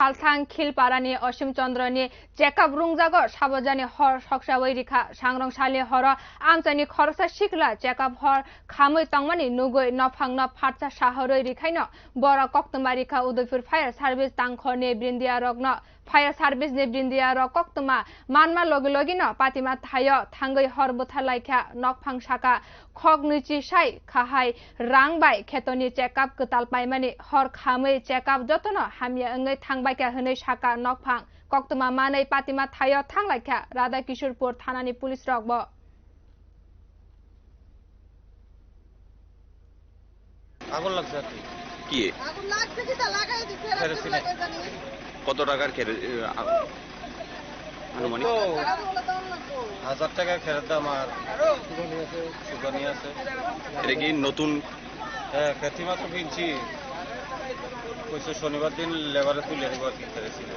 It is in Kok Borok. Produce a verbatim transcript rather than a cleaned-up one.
Althang Khilparani Osim Chandra ni check up rungjago sabajani hor soksawi rikha. Sangrong salni horo amchaini khoroksa sikla check up hor khamwi tongmani nugwi nophangno phatsa sahorwi rikhaino borok koktwma rikha. Udaipur Fire Service tangkhorni brindiya rokno Fire Service ni brindiya rok koktwma manma logi logi no patima thaio thangwi hor bwtharlaikha. Nokphang saka khok nwichi sai khahai rang bai khetoni check up kwtal paimani hor khamwi check up jotono hamya wngwi thangbaikha hwnwi saka nokphang. Koktwma manwi patima thaio thanglaikha Radha Kishorpur thanani police rokbo. আগুন লাগছে আর কি। কি? আগুন লাগছে কি তা লাগাই দিছে, এরা কেরোসিনে। লাগাই জানি। কত টাকার কেরো-, এ, আ-, আনুমানিক? তো হাজার টাকা খেরের দাম আর সুগানি আছে। এটা কি নতুন? হ্যাঁ, খেতি মাত্র কিনছি। কইছে শনিবার দিন লেবারে তুলে দেবো আর কি, কেরোসিনে।